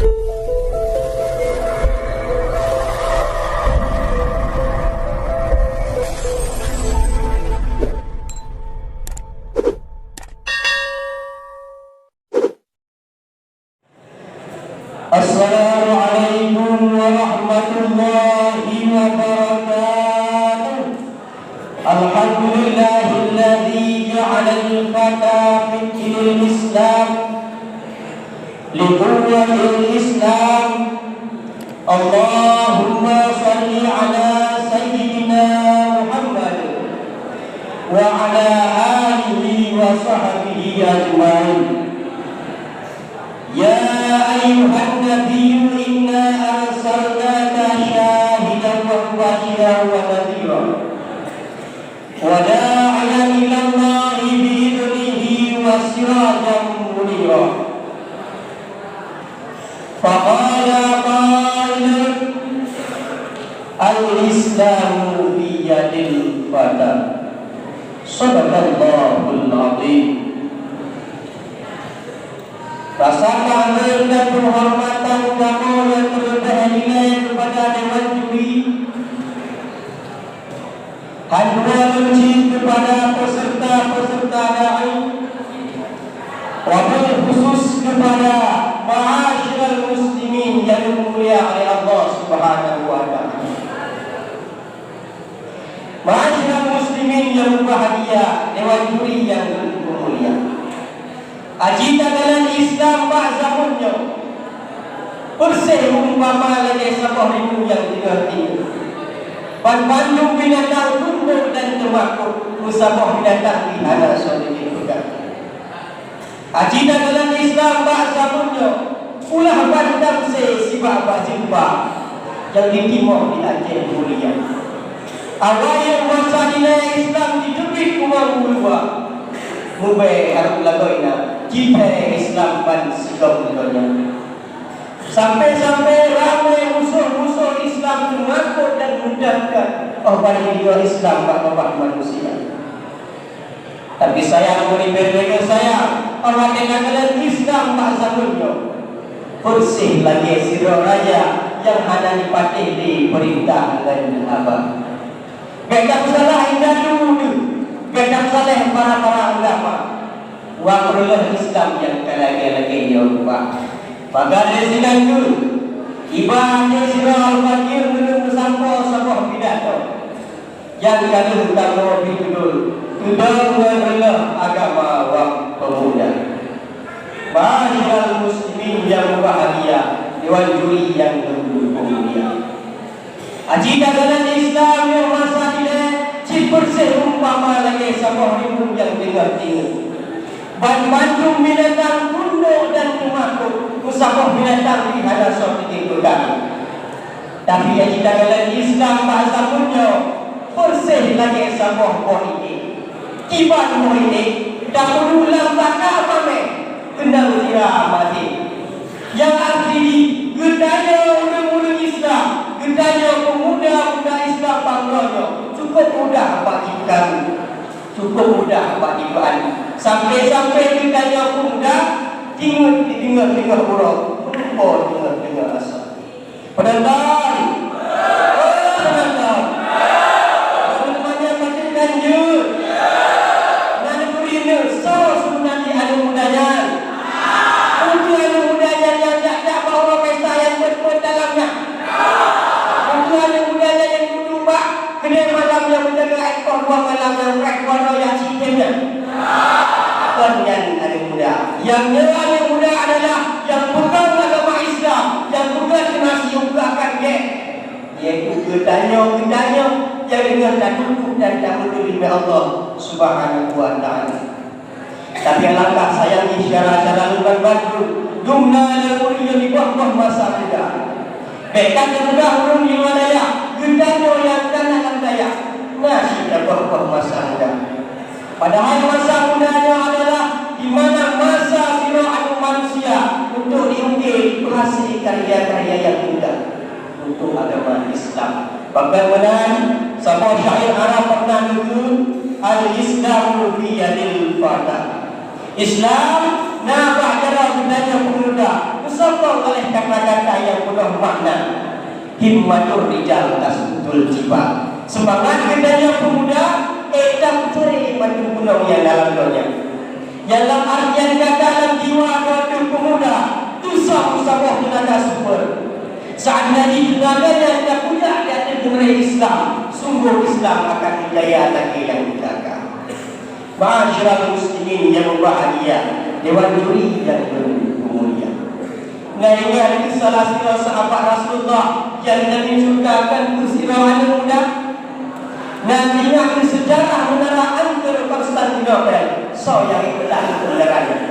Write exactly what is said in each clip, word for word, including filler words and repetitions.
Assalamualaikum warahmatullahi wabarakatuh. Alhamdulillahilladzi ja'alal fata fi dinil Islam liquwwatil Islam. Allahumma shalli ala sayyidina Muhammad wa ala alihi wa sahbihi ajmain. Ya ayyuhan nabiyyu inna arsalnaka syahidan wa mubasyiran wa nadhira wa da'iyan ilallahi bi idhnihi wa sirajan munira. Faqala qailun, al-Islamu fi yadil fata. Sadaqallahul azim. Rasa keuhareuman dan penghormatan kamoe nyang teuleubeh nilai keupada dewan juri, hana lôn cit keupada peserta-peserta da'i, wabil khusus keupada ma'asyiral muslimin nyang dimulia lé Allah Subhanahu wa Ta'ala. Ma'asyiral muslimin nyang mubahgia, dewan juri nyang mubahgia. Aji takalon Islam bak zameun nyoe, peureséh umpama lagée saboh rimueng nyang teungoh tingeut. Banmandum binatang tundok dan teumakot, meusaboh binatang pih hana soe jeuet peugah. Aji takalon Islam bak zameun nyoe, ulah ban tamsé sibak bak jeumpa nyang jitimoh di Aceh Mulia. Awai nyang masa dilée Islam jiteubiet u luwa, mubée hareuem lagoina jibée Islam ban sigom donya. Sampai-sampai ramé musoh-musoh Islam teumakot dan meudafkan óh bak Islam bak babah manusia. Tapi sayang, meunibée lagée sayang, awak nyang takalon Islam bak zameun nyoe, peureséh lagée sidroe raja nyang hana jipatéh lé peurintah ngon haba. Bék tapeusalah indatu deuh, bék tapeusalah para-para ulama. Wak peureuleueh Islam nyang ka lagée-lagée nyoe rupa. Pagan lé sinan keuh, iba até sidroe al-fakir meunyoe meusampoe saboh pidato. Nyang ka lheueh tanyoe pih keudroe, keudroe ngon reuleueh agama wak peumuda. Ma'asyiral muslimin nyang mubahgia, dewan juri nyang lôn mulia. Aji takalon Islam nyoe masa dilée cit peureséh umpama lagée saboh rimueng nyang teungoh tingeut. Banmandum binatang tundok dan teumakot, meusaboh binatang pih hana soe jeuet peugah. Tapi aji takalon Islam bak zameun nyoe, peureséh lagée saboh boh iték. Kiban boh iték, tapeuduek lam baka paméh, keunong sira maté. Nyang arti jih, geutanyoe ureuëng-ureuëng Islam, geutanyoe peumuda-peumuda Islam bangsa nyoe, cukup mudah bak jipeukaru, cukup mudah bak jipeuani. Sampai-sampai geutanyoe peumuda, tingeut di teungoh-teungoh uroe, meulumpoe teungoh-teungoh asa. Penonton! Oh, penonton! Ureuëng manyang maté lanjut. Na neubri neusoe seunati aneuëk muda nyan. Peue kheueh aneuëk muda nyan nyang jak-jak bak uroe pesta nyang beuet-beuet dalam nyan? Peue kheueh aneuëk muda nyan nyang duduek bak keudè malam nyang meujaga ék poh dua malam nyang rhot dua droe nyang cit tem nyan? Kon nyan aneuëk muda. Nyang nyoe aneuëk muda adalah nyang peugah agama Islam, nyang peugah keunaseuk akan gét. Yaitu geutanyoe-geutanyoe nyang deungon tatutup dan tameuteurimong Allah Subhanahu wa Ta'ala. Tapi alangkah sayang jih syedara-syedara lôn ban bandum, dumna nyang mulia di boh-boh masa muda. Bék ka teupeugah ureuëng di luwa dayah, geutanyoe nyang kana lam dayah, na cit di boh-boh masa muda. Padahai masa muda nyoe adalah di mana masa sidroe aneuëk manusia untuk diukir berhasil karya-karya nyang indah untuk agama Islam. Bahkan meunan, saboh syair Arab pernah geukheun, "Al-Islamu fi yadil fata." Islam na bak jaroe geutanyoe peumuda. Sokong oleh kata-kata nyang peunoh makna, "Himmatur rijal tasudul jibal." Seumangat geutanyoe peumuda, ék tameucari mandum gunong nyang dalam donya. Nyang lam artian gata lam jiwa droe teuh peumuda, tusoe saboh teunaga super. Seandainya teunaga nyan tapeujak di ateueh keuneurang Islam, sungguh Islam akan meujaya lagée nyang gagah. Ma'asyiral muslimin yang berbahagia, dewan juri yang bermulia. Na ingat keu salah sidroe sahabat Rasulullah nyang Nabi syurgakan keu sidroe aneuëk muda? Na ingat keu seujarah Menara Angker Konstantinopel? Soe nyang ingat keu menara nyan?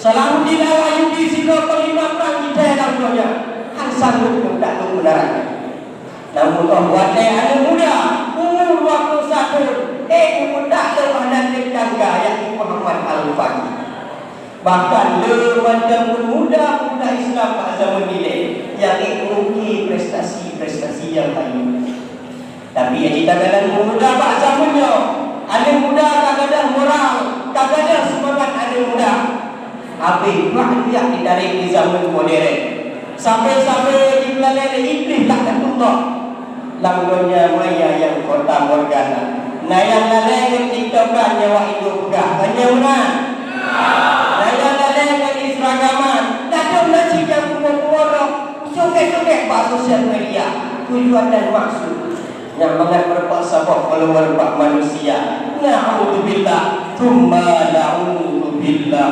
Salahuddin Al-Ayyubi sidroe panglima prang jitée lam donya, hana sanggob meutak lam menara nyan. Namun óh watée aneuëk muda, umu dua ploh satu, ék meutak lam hana teuka, yakni Muhammad Al-Fatih. Bahkan le mantong peumuda-peumuda Islam bak zaman dilée nyang ék meuuki prestasi-prestasi nyang laén. Tapi nyang jitagadan peumuda bak zaman nyoe, aneuëk muda ka gadôh moral, ka gadôh seumangat aneuëk muda. Habéh bak riak jitarek di zaman modern. Sabe-sabe jipeulalée lé Iblih laknatullah. Lam donya maya nyang kota morgana, na nyang lalée ngon tiktokan nyang wak ibu peugah, "Ban nyoe meunan." Na nyang lalée ngon Instagraman, ladôm na cit nyang kumoh-kumoh droe, cukét-cukét bak sosial media, tujuan dan maksud nyang mangat meurumpok saboh follower bak manusia. Naudzubillah, tsumma naudzubillah.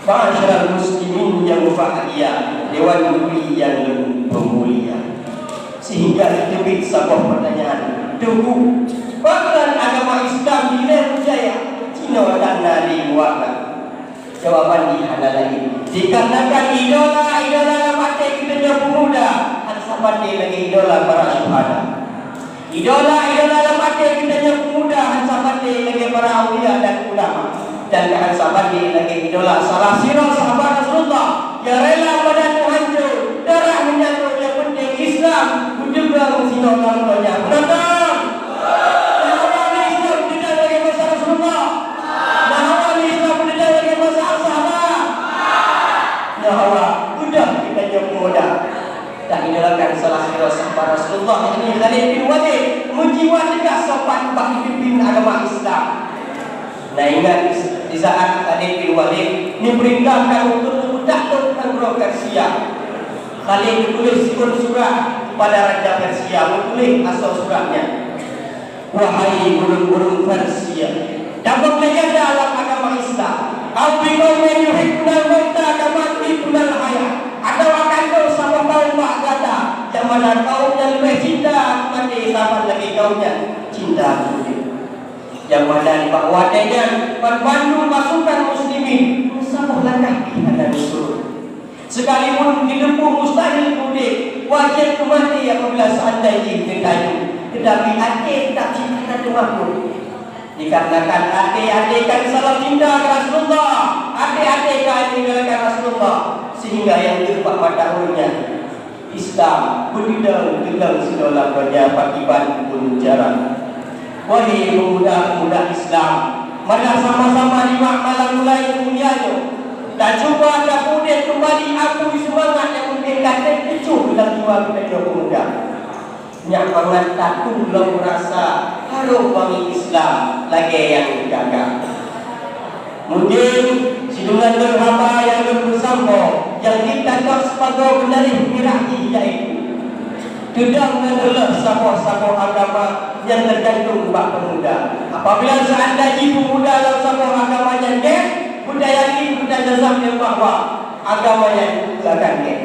Ma'asyiral muslimin yang berbahagia, dewan juri yang peumulia. Sehingga teubiet saboh pertanyaan, "Teungku, pakon agama Islam dilée meujaya, jinoe tan na lé muara?" Jawaban jih hana laén, dikarenakan idola-idola lam até geutanyoe peumuda hana saban lé lagée idola para syuhada. Idola-idola lam até geutanyoe peumuda hana saban lé lagée para aulia dan ulama, dan hana saban lé lagée idola salah sidroe sahabat Rasulullah nyang rela badan meuhanco, darah meunyatu, nyang penting Islam beuteugang sinoe lam donya. Beutôi? Nyoe awak Islam beuteugang lagée masa Rasulullah. Nyoe awak Islam beuteugang lagée masa sahabat. Nyoe awak beutôi geutanyoe peumuda. Dan idolakan salah sidroe sahabat Rasulullah, yakni Khalid bin Walid, meujiwa teuka sopan bak geupimpin agama Islam. Na ingat di saat Khalid bin Walid neupeurintahkan untuk neupeutak lôn nanggroe Persia, Khalid geutuléh sikon surat kepada Raja Persia, meutuléh asoe surat nyan. Wahai ureuëng-ureuëng Persia, tamong lé gata lam agama Islam. Au biqaumin yuhibbunal mauta kama tuhibbunal hayah. Atawa ka lheueh saboh kaum bak gata, nyang mana kaum nyan leubeh cinta keu maté saban lagée kaum nyan cinta keu udeb. Nyang mana nibak watée nyan, banmandum pasukan muslimin meusaboh langkah pih hana meuseuruek. Sekalipun geuteupeue mustahil keu udeb, wajéb keu maté apabila seandai jih geutanyong, teutapi até teutap cit hana teumakot. Dikarenakan até-até ka salah cinta keu Rasulullah, até-até ka meninggalkan Rasulullah, sehingga nyang deuh bak mata ureuëng nyan Islam beudidong-didong sidroe lam donya pakriban pun jarang. Wahai pemuda-pemuda Islam, mari sama-sama di malam bulan mulia nyoe, tacuba tapeudeh keumbali apui seumangat nyang mungken ka teucuh lam jiwa geutanyoe pemuda. Nyak mangat tapeulom rasa harôh wangi Islam lagée nyang gagah. Mungken sideungon lôn haba nyang lôn peusampoe nyang jeuet tacok sibagoe geunaréh mirah jih, yaitu teudong ngon reuloh saboh-saboh agama nyang teugantung bak peumuda. Apabila seandai jih peumuda lam saboh agama nyan gét, beutayakin, beutajazamin bahwa agama nyan akan gét.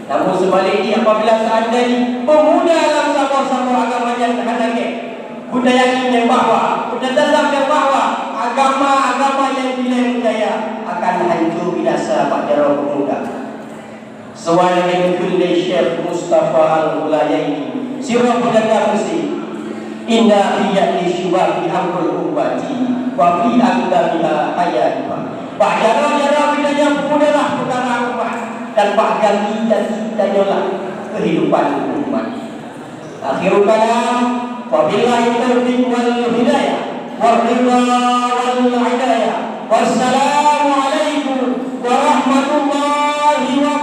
Namun seubalek jih, apabila seandai jih peumuda lam saboh-saboh agama nyan hana gét, beutayakin bahwa, beutajazamin bahwa agama-agama nyang dilée meujaya akan hanco binasa bak jaroe peumuda. Sesuai nyang geukheun lé Syekh Mustafa Al-Ghulayaini, sidroe peugah Muslim, "Inna fi yadi syubabi amrul ummati, wa fi aqdamiha hayatuha." Bak jaroe-jaroe geutanyoe peumuda lah peukara umat, dan bak gaki-gaki geutanyoe lah keuhidupan umat. Akhirul kalam, wabillahi taufiq wal hidayah, wal ridha wal inayah. Wassalamualaikum warahmatullahi wabarakatuh.